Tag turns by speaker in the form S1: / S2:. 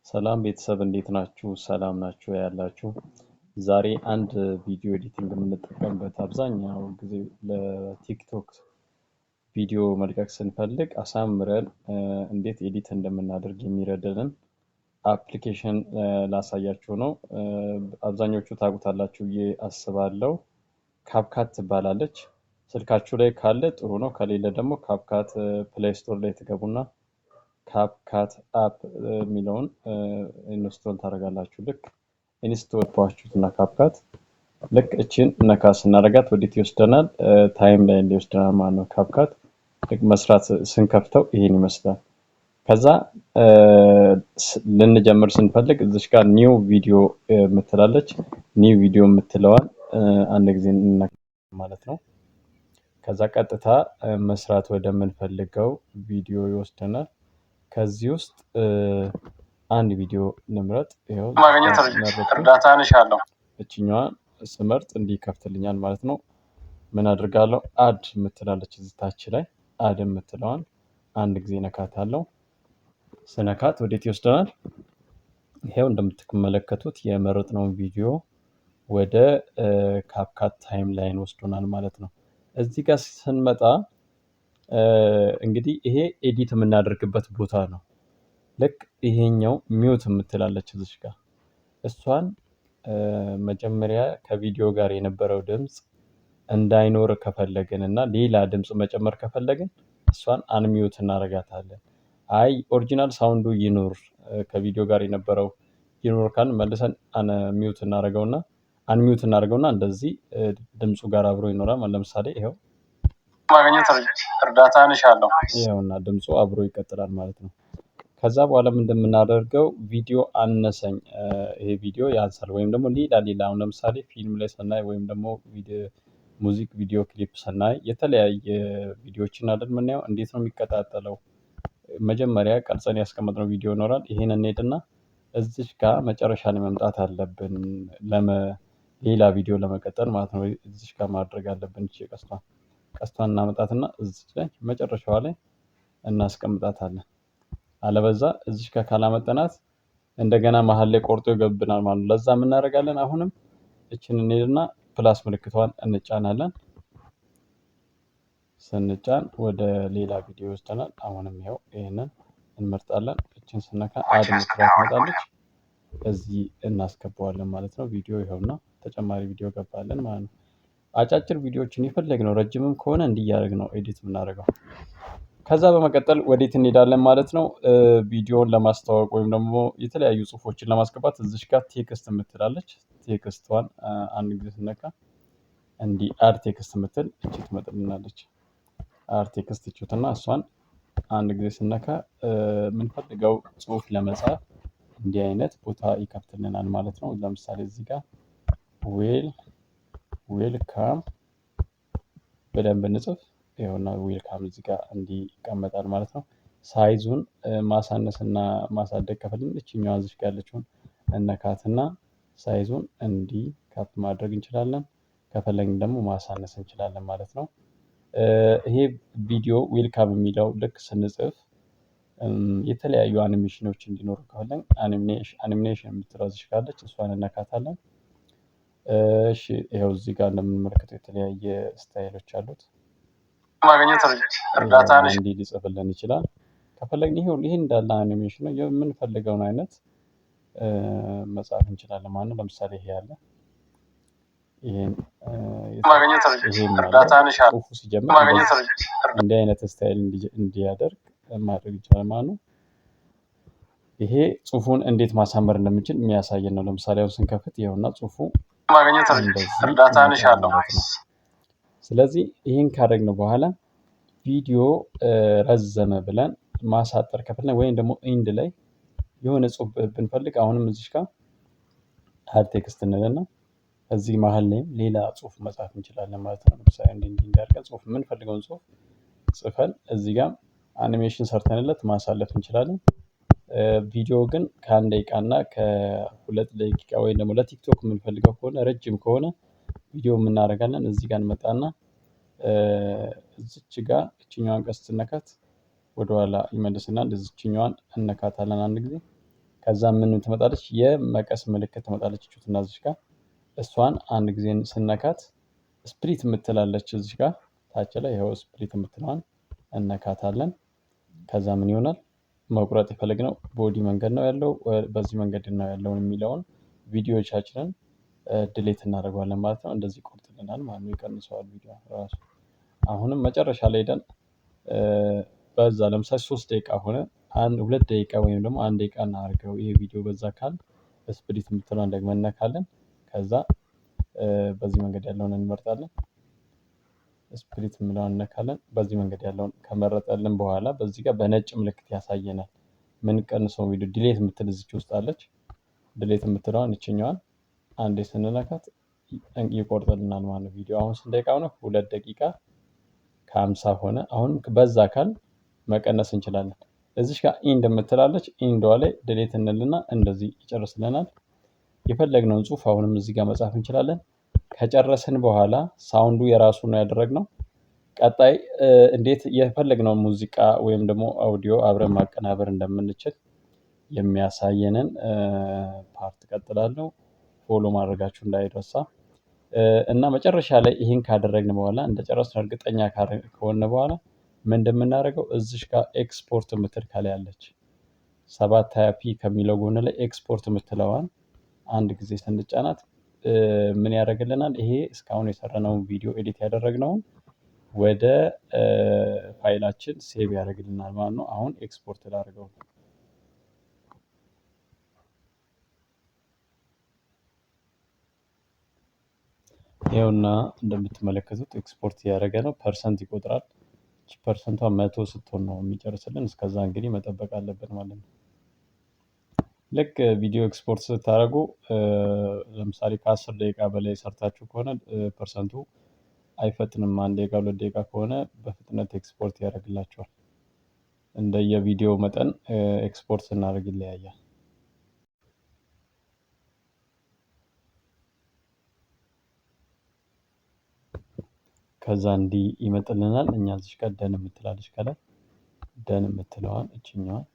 S1: ሰላም ቤተሰብ፣ እንዴት ናችሁ? ሰላም ናችሁ ያላችሁ? ዛሬ አንድ video editing የምንጠቀምበት፣ አብዛኛው ጊዜ ለቲክቶክ ቪዲዮ መልቀቅ ስንፈልግ አሳምረን እንዴት edit እንደምናደርግ የሚረዳንን application ላሳያችሁ ነው። አብዛኞቹ ታውቁታላችሁ ብዬ አስባለሁ። CapCut ትባላለች። ስልካችሁ ላይ ካለ ጥሩ ነው። ከሌለ ደግሞ CapCut Play Store ላይ ትገቡና CapCut app የሚለውን install ታደርጋላችሁ። ልክ install ባችሁት እና CapCut ልክ እችን ነካ ስናደርጋት ወዴት ይወስደናል? Timeline ይወስደናል ማለት ነው። CapCut ልክ መስራት ስንከፍተው ይሄን ይመስላል። ከዛ ልንጀምር ስንፈልግ እዚች ጋር new video የምትላለች፣ new video የምትለዋን አንድ ጊዜ ማለት ነው። ከዛ ቀጥታ መስራት ወደምንፈልገው ቪዲዮ ይወስደናል። ከዚህ ውስጥ አንድ ቪዲዮ እንምረጥ። ይኸው
S2: ማግኘት እርዳታ እሻለሁ።
S1: እችኛዋን ስመርጥ እንዲህ ይከፍትልኛል ማለት ነው። ምን አድርጋለሁ? Add የምትላለች እዚህ ታች ላይ፣ add የምትለዋን አንድ ጊዜ ነካታለሁ። ስነካት ወዴት ይወስደናል? ይሄው እንደምትመለከቱት የመረጥነውን ቪዲዮ ወደ CapCut timeline ወስዶናል ማለት ነው። እዚህ ጋር ስንመጣ እንግዲህ ይሄ edit የምናደርግበት ቦታ ነው። ልክ ይሄኛው mute የምትላለች እዚች ጋር፣ እሷን መጀመሪያ ከቪዲዮ ጋር የነበረው ድምፅ እንዳይኖር ከፈለግን እና ሌላ ድምፅ መጨመር ከፈለግን እሷን unmute እናደርጋታለን። አይ፣ original sound ኡ ይኑር፣ ከቪዲዮ ጋር የነበረው ይኑር ካልን መልሰን mute እናደርገውና unmute እናደርገውና እንደዚህ ድምፁ ጋር አብሮ ይኖራል። ለምሳሌ ይኸው
S2: ማግኘት እርዳታ እሻለሁ።
S1: ይኸውና ድምፁ አብሮ ይቀጥላል ማለት ነው። ከዛ በኋላ ምንድን የምናደርገው፣ ቪዲዮ አነሰኝ፣ ይሄ ቪዲዮ ያንሳል ወይም ደግሞ ሌላ ሌላ፣ አሁን ለምሳሌ ፊልም ላይ ስናይ ወይም ደግሞ music video clip ስናይ የተለያየ ቪዲዮዎችን አይደል የምናየው? እንዴት ነው የሚቀጣጠለው? መጀመሪያ ቀርጸን ያስቀመጥነው ቪዲዮ ይኖራል። ይሄን እንሄድና እዚች ጋር መጨረሻ ላይ መምጣት አለብን፣ ሌላ ቪዲዮ ለመቀጠል ማለት ነው። እዚች ጋር ማድረግ አለብን። እቺ ቀስቷን እናመጣትና እዚች ላይ መጨረሻዋ ላይ እናስቀምጣታለን። አለበዛ እዚች ጋር ካላመጣናት እንደገና መሀል ላይ ቆርጦ ይገብናል ማለት ነው። ለዛ ምን እናደርጋለን? አሁንም እችን እንሄድና plus ምልክቷን እንጫናለን። ስንጫን ወደ ሌላ ቪዲዮ ይወስደናል። አሁንም ይኸው ይሄንን እንመርጣለን። እችን ስነካ add የምትለዋ ትመጣለች። እዚህ እናስገባዋለን ማለት ነው። ቪዲዮ ይኸውና ተጨማሪ ቪዲዮ ገባለን ማለት ነው። አጫጭር ቪዲዮዎችን የፈለግነው፣ ረጅምም ከሆነ እንዲህ እያደረግን ነው edit የምናደርገው። ከዛ በመቀጠል ወዴት እንሄዳለን ማለት ነው? ቪዲዮውን ለማስተዋወቅ ወይም ደግሞ የተለያዩ ጽሁፎችን ለማስገባት እዚች ጋር text የምትላለች፣ text ቷን አንድ ጊዜ ስነካ እንዲህ add text የምትል እቺ ትመጣልናለች። Add text ይቹትና እሷን አንድ ጊዜ ስነካ የምንፈልገው ጽሁፍ ለመጻፍ እንዲህ አይነት ቦታ ይከፍትልናል ማለት ነው። ለምሳሌ እዚህ ጋር welcome ብለን ብንጽፍ ይኸውና welcome እዚህ ጋር እንዲህ ይቀመጣል ማለት ነው። Size ኡን ማሳነስና ማሳደግ ከፈለግን እችኛዋ እዚች ጋር ያለችውን እነካትና size ኡን እንዲህ ከፍ ማድረግ እንችላለን። ከፈለግን ደግሞ ማሳነስ እንችላለን ማለት ነው። ይሄ ቪዲዮ welcome የሚለው ልክ ስንጽፍ የተለያዩ አኒሜሽኖች እንዲኖሩ ከፈለግን አኒሜሽን የምትለው እዚች ጋር አለች፣ እሷን እነካታለን። እሺ፣ ይኸው እዚህ ጋር እንደምንመለከተው የተለያየ style ኦች አሉት።
S2: ማግኘት እርዳታ
S1: እንዲህ ሊጽፍልን ይችላል። ከፈለግን ይሄው ይሄ እንዳለ አኒሜሽን ነው። የምንፈልገውን አይነት መጻፍ እንችላለን ማለት ነው። ለምሳሌ ይሄ አለ። ይሄን
S2: ማግኘት እርዳታ
S1: ጽሁፉ ሲጀምር እንዲህ አይነት style እንዲያደርግ ማድረግ ይቻላል ማለት ነው። ይሄ ጽሁፉን እንዴት ማሳመር እንደምንችል የሚያሳየን ነው። ለምሳሌ አሁን ስንከፍት ይኸውና ጽሁፉ
S2: ማግኘት እርዳታ እሻለሁ።
S1: ማለት ነው። ስለዚህ ይህን ካደረግን በኋላ ቪዲዮ ረዘመ ብለን ማሳጠር ከፈለግን ወይም ደግሞ end ላይ የሆነ ጽሁፍ ብንፈልግ አሁንም እዚች ጋር add text እንልና እዚህ መሀል ላይም ሌላ ጽሁፍ መጻፍ እንችላለን ማለት ነው። ለምሳሌ እንዲህ እንዲህ እንዲህ አድርገን ጽሁፍ፣ የምንፈልገውን ጽሁፍ ጽፈን እዚህ ጋር አኒሜሽን ሰርተንለት ማሳለፍ እንችላለን። ቪዲዮ ግን ከ1 ደቂቃ እና ከ2 ደቂቃ ወይም ደግሞ ለቲክቶክ የምንፈልገው ከሆነ፣ ረጅም ከሆነ ቪዲዮ የምናደርጋለን፣ እዚህ ጋር እንመጣና እዚች ጋር እችኛዋን ቀስት ስነካት ወደኋላ ይመልስና እዚችኛዋን እነካታለን አንድ ጊዜ። ከዛ ምን ትመጣለች? የመቀስ ምልክት ትመጣለች። እቹትና እዚች ጋር እሷን አንድ ጊዜ ስነካት split የምትላለች እዚህ ጋር ታች ላይ ይኸው split የምትለዋን እነካታለን። ከዛ ምን ይሆናል? መቁረጥ የፈለግነው body መንገድ ነው ያለው በዚህ መንገድ ነው ያለውን የሚለውን ቪዲዮዎቻችንን delete እናደርገዋለን ማለት ነው። እንደዚህ ይቆርጥልናል ማለት ነው። ይቀንሰዋል ቪዲዮ ራሱ። አሁንም መጨረሻ ላይ ሄደን በዛ ለምሳሌ 3 ደቂቃ ሆነ አንድ 2 ደቂቃ ወይም ደግሞ 1 ደቂቃ እናደርገው ይሄ ቪዲዮ በዛ ካል split የምትለዋን ደግመን እነካለን። ከዛ በዚህ መንገድ ያለውን እንመርጣለን። split የምለውን እነካለን። በዚህ መንገድ ያለውን ከመረጠልን በኋላ በዚህ ጋር በነጭ ምልክት ያሳየናል። ምን ቀንሰው ቪዲዮ delete የምትል እዚች ውስጥ አለች። delete የምትለዋን እችኛዋን አንዴ ስንነካት ይቆርጥልናል ማለት ነው። ቪዲዮ አሁን ስንት ደቂቃ ሆነ? 2 ደቂቃ ከ50 ሆነ። አሁንም በዛ ካል መቀነስ እንችላለን። እዚች ጋር end የምትላለች end ዋ ላይ delete እንልና እንደዚህ ይጨርስልናል። የፈለግነውን ጽሁፍ አሁንም እዚህ ጋር መጻፍ እንችላለን። ከጨረስን በኋላ sound ኡ የራሱ ነው ያደረግነው። ቀጣይ እንዴት የፈለግነውን ሙዚቃ ወይም ደግሞ አውዲዮ አብረን ማቀናበር እንደምንችል የሚያሳየንን part እቀጥላለሁ። follow ማድረጋችሁ እንዳይረሳ እና መጨረሻ ላይ ይሄን ካደረግን በኋላ እንደጨረስን እርግጠኛ ከሆነ በኋላ ምን እንደምናደርገው እዚሽ ጋር ኤክስፖርት የምትል ከላይ አለች። 720 p ከሚለው ጎን ላይ ኤክስፖርት የምትለዋን አንድ ጊዜ ስንጫናት ምን ያደርግልናል? ይሄ እስካሁን የሰራነውን ቪዲዮ edit ያደረግነውን ወደ ፋይላችን save ያደርግልናል ማለት ነው። አሁን ኤክስፖርት ላድርገው። ይኸውና እንደምትመለከቱት ኤክስፖርት እያደረገ ነው። percent ይቆጥራል። እቺ percent ቷ 100 ስትሆን ነው የሚጨርስልን። እስከዛ እንግዲህ መጠበቅ አለብን ማለት ነው። ልክ ቪዲዮ ኤክስፖርት ስታደርጉ ለምሳሌ ከ10 ደቂቃ በላይ ሰርታችሁ ከሆነ percent ኡ አይፈጥንም። 1 ደቂቃ 2 ደቂቃ ከሆነ በፍጥነት ኤክስፖርት ያደርግላችኋል። እንደየቪዲዮ መጠን ኤክስፖርት ስናደርግ ይለያያል። ከዛ እንዲህ ይመጥልናል። እኛ እዚህ ጋር done የምትላለች ከላይ done የምትለዋን እችኛዋን